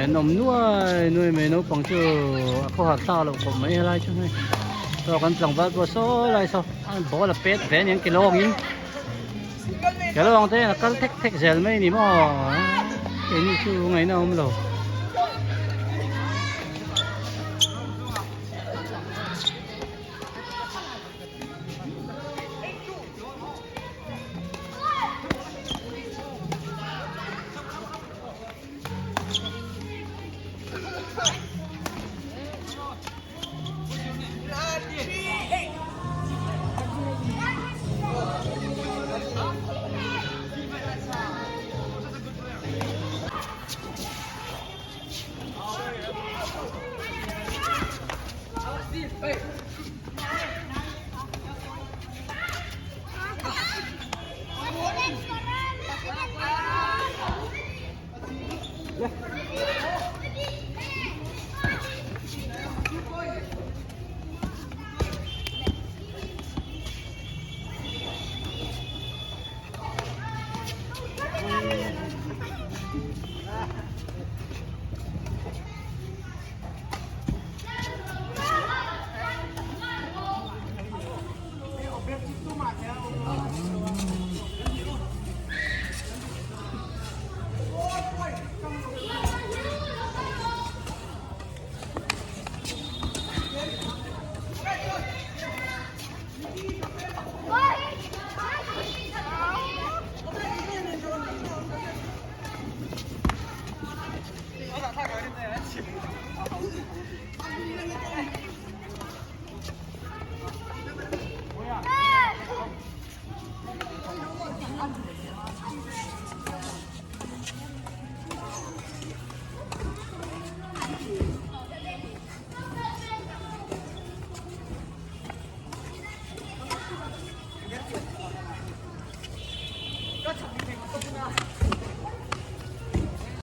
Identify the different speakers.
Speaker 1: An awm nuai nuai mai naupang chu a khawhar thlak loh khawp mai helai chu hei saw kan tlangval pawh saw lai saw a ball a pet ve aniang ke lawngin ke lawng te hian a kal thek thek zel mai a ni maw keini chu ngaihna a awm lo.